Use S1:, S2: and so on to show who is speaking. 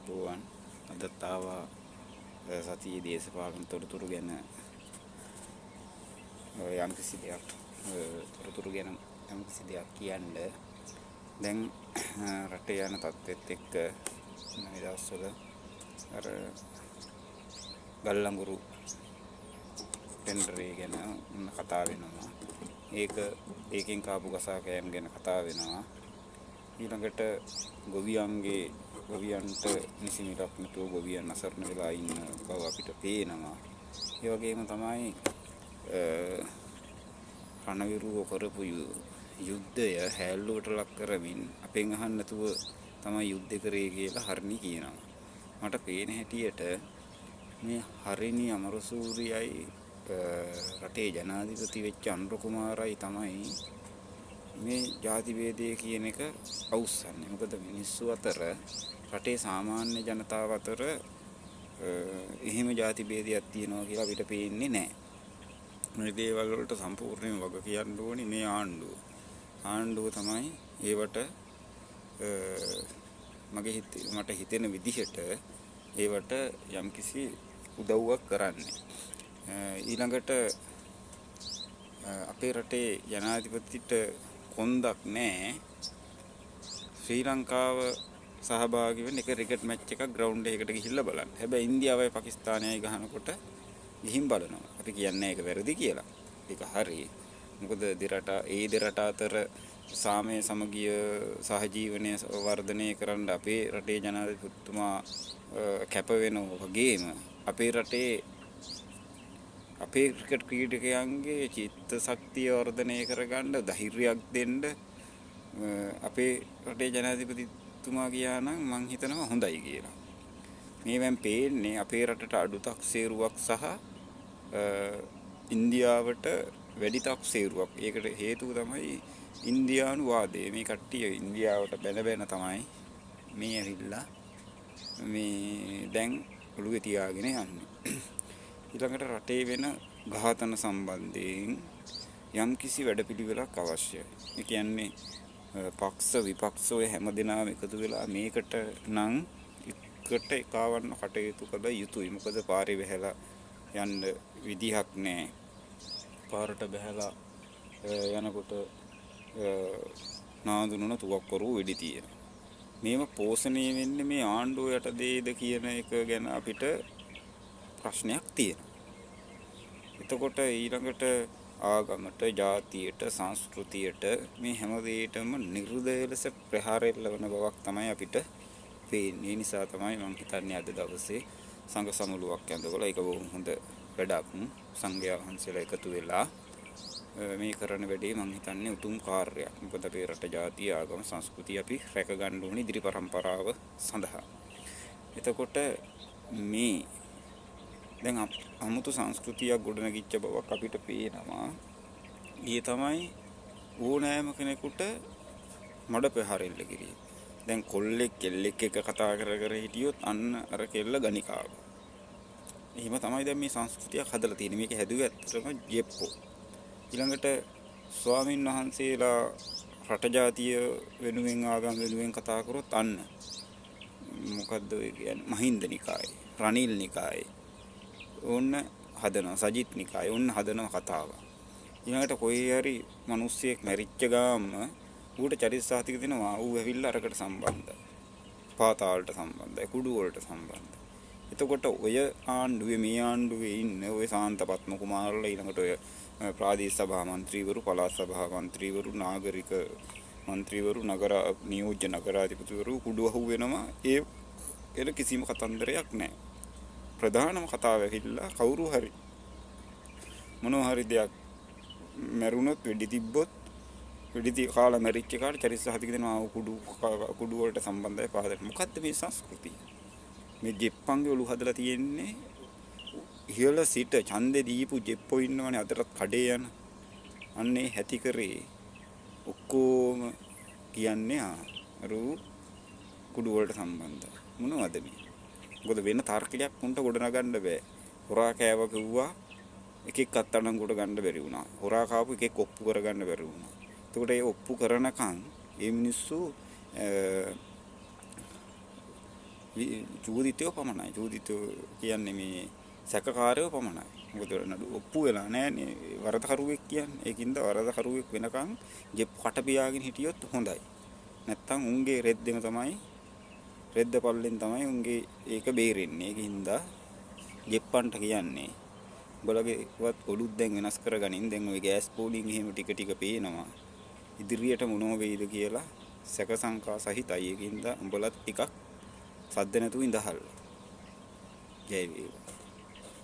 S1: ආයුබෝවන්. අදත් ආවා සතියේ දේශපාලන තොරතුරු ගැන යම්කිසි දෙයක් තොරතුරු ගැන යම්කිසි දෙයක් කියන්න. දැන් රටේ යන තත්ත්වෙත් එක්ක මේ දවස්වල අර ගල්ලඟුරු ටෙන්ඩරේ ගැන කතා වෙනවා. ඒකෙන් කාපු ගසා කෑම ගැන කතා වෙනවා. ඊළඟට ගොවියන්ට නිසි මිලක් නැතුව ගොවියන් අසරණ වෙලා ඉන්න බව අපිට පේනවා. ඒ වගේම තමයි රණවිරුවෝ කරපු යුද්ධය හැල්ලුවට ලක් කරමින් අපෙන් අහන්න නැතුව තමයි යුද්ධ කරේ කියලා හරිනි කියනවා. මට පේන හැටියට මේ හරිනි අමරසූරියයි රටේ ජනාධිපති වෙච්ච අනුර කුමාරයි තමයි මේ ජාති භේදය කියන එක අවුස්සන්නේ. මොකද මිනිස්සු අතර රටේ සාමාන්‍ය ජනතාව අතර එහෙම ජාති භේදයක් තියෙනවා කියලා අපිට පේන්නේ නැහැ. මේ දේවල් වලට සම්පූර්ණයෙන්ම වග කියන්න ඕනි මේ ආණ්ඩුව. ආණ්ඩුව තමයි ඒවට මගේ මට හිතෙන විදිහට ඒවට යම්කිසි උදව්වක් කරන්නේ. ඊළඟට අපේ රටේ ජනාධිපතිට කොන්දක් නෑ. ශ්‍රී ලංකාව සහභාගී වෙන එක ක්‍රිකට් මැච් එකක් ග්‍රවුන්ඩ් එකකට ගිහිල්ලා බලන්න. හැබැයි ඉන්දියාවයි පාකිස්තානයයි ගහනකොට ගිහින් බලනවා. අපි කියන්නේ ඒක වැරදි කියලා. ඒක හරි. මොකද දෙරට ඒ දෙරට අතර සාමය සමගිය සහජීවනය වර්ධනය කරන්න අපේ රටේ ජනාධිපතිතුමා කැප වෙනවා වගේම අපේ රටේ අපේ ක්‍රිකට් ක්‍රීඩකයන්ගේ චිත්ත ශක්තිය වර්ධනය කරගන්න ධෛර්යයක් දෙන්න අපේ රටේ ජනාධිපතිතුමා ගියා නම් මං හිතනවා හොඳයි කියලා. මේවෙන් පේන්නේ අපේ රටට අඩු තක්සේරුවක් සහ ඉන්දියාවට වැඩි තක්සේරුවක්. ඒකට හේතුව තමයි ඉන්දියානු වාදය. මේ කට්ටිය ඉන්දියාවට බැන බැන තමයි මේ ඇවිල්ලා මේ දැන් ඔළුවේ තියාගෙන යන්නේ. ඊළඟට රටේ වෙන ඝාතන සම්බන්ධයෙන් යම්කිසි වැඩපිළිවෙලක් අවශ්‍යයි. ඒ කියන්නේ පක්ෂ විපක්ෂ ඔය හැම දෙනාම එකතු වෙලා මේකට නම් එකට එකවන්න කටයුතු කළ යුතුයි. මොකද පාරේ බැහැලා යන්න විදිහක් නෑ. පාරට බැහැලා යනකොට නාඳුනන තුවක්කුවරු වෙඩි තියෙනවා. මේව පෝෂණය වෙන්නේ මේ ආණ්ඩුව යටතේද කියන එක ගැන අපිට ප්‍රශ්නයක් තියෙනවා. එතකොට ඊළඟට ආගමට, ජාතියට, සංස්කෘතියට මේ හැම දෙයකටම නිර්දය ලෙස ප්‍රහාර එල්ලවන බවක් තමයි අපිට පේන්නේ. ඒ නිසා තමයි මං හිතන්නේ අද දවසේ සංඝ සමුළුවක් ඇඳවලා ඒක බොහොම හොඳ වැඩක්. සංඝයා වහන්සේලා එකතු වෙලා මේ කරන වැඩේ මං හිතන්නේ උතුම් කාර්යයක්. මොකද අපේ රට, ජාතිය, ආගම, සංස්කෘතිය අපි රැක ගන්න ඕනේ ඉදිරි පරම්පරාව සඳහා. එතකොට මේ දැන් අමුතු සංස්කෘතියක් ගොඩනැගිච්ච බවක් අපිට පේනවා. ඒ තමයි ඕනෑම කෙනෙකුට මඩ ප්‍රහාර එල්ල කිරීම. දැන් කොල්ලෙක් කෙල්ලෙක් එක්ක කතා කර කර හිටියොත් අන්න අර කෙල්ල ගණිකාව. එහෙම තමයි දැන් මේ සංස්කෘතියක් හදලා තියෙන්නේ. මේක හැදුවේ ඇත්තටම ජෙප්පෝ. ඊළඟට ස්වාමින් වහන්සේලා රට ජාතිය වෙනුවෙන් ආගම වෙනුවෙන් කතා කරොත් අන්න මොකද්ද ඔය කියන්නේ මහින්ද නිකායේ, රනිල් නිකායේ ඕන්න හදනවා, සජිත් නිකායේ ඕන්න හදනවා කතාව. ඊළඟට කොහේ හරි මිනිස්සෙක් මැරිච්ච ගාම ඌට චරිත සාහිතික දෙනවා. ඌ ඇවිල්ලා අරකට සම්බන්ධයි, පාතාලට සම්බන්ධයි, කුඩු වලට සම්බන්ධයි. එතකොට ඔය ආණ්ඩුවේ මේ ආණ්ඩුවේ ඉන්න ඔය සාන්ත පත්ම කුමාරලා ඊළඟට ඔය ප්‍රාදේශ සභා මන්ත්‍රීවරු, පළාත් සභා මන්ත්‍රීවරු, නාගරික මන්ත්‍රීවරු, නගර නියෝජ්‍ය නගරාධිපතිවරු කුඩු අහු වෙනවා. ඒ එල කිසිම කතන්දරයක් නැහැ. ප්‍රධානම කතාව ඇවිල්ලා කවුරු හරි මොනවා හරි දෙයක් මැරුණොත් වෙඩි තිබ්බොත් වෙඩි කාලා මැරිච්ච එකාට චරිත සහතික දෙනවා. කුඩු කුඩු වලට සම්බන්ධයි පාදට. මොකද්ද මේ සංස්කෘතිය? මේ ජෙප්පන්ගේ ඔලු හදලා තියෙන්නේ ඉහළ සිට ඡන්දේ දීපු ජෙප්පෝ ඉන්නවනේ අදටත් කඩේ යන. අන්නේ හැති කරේ ඔක්කොම කියන්නේ අර කුඩු වලට සම්බන්ධයි. මොනවද මේ? මොකද වෙන තර්කයක් උන්ට ගොඩනගන්න බෑ. හොරා කෑව කිව්වා එකෙක් අත්අඩංගුවට ගන්න බැරි වුණා. හොරා කාපු එකෙක් ඔප්පු කරගන්න බැරි වුණා. එතකොට ඒ ඔප්පු කරනකන් ඒ මිනිස්සු චූදිතයෝ පමණයි. චූදිතයෝ කියන්නේ මේ සැකකාරයෝ පමණයි. මොකද නඩු ඔප්පු වෙලා නෑනේ වරදකරුවෙක් කියන්නේ. ඒකින්ද වරදකරුවෙක් වෙනකන් ගෙප් කට පියාගෙන හිටියොත් හොඳයි. නැත්තම් උන්ගේ රෙද්දෙම තමයි, රෙද්ද පල්ලෙන් තමයි උන්ගේ ඒක බේරෙන්නේ. ඒකින්ද ගෙප්පන්ට කියන්නේ උඹලගේවත් ඔලුත් දැන් වෙනස් කරගනින්. දැන් ඔය ගෑස් පෝලිං එහෙම ටික ටික පේනවා. ඉදිරියට මොනව වෙයිද කියලා සැක සංකා සහිතයි. ඒකින්ද උඹලත් ටිකක් සද්ද නැතුව ඉඳහල්ලා. ජය වේවා.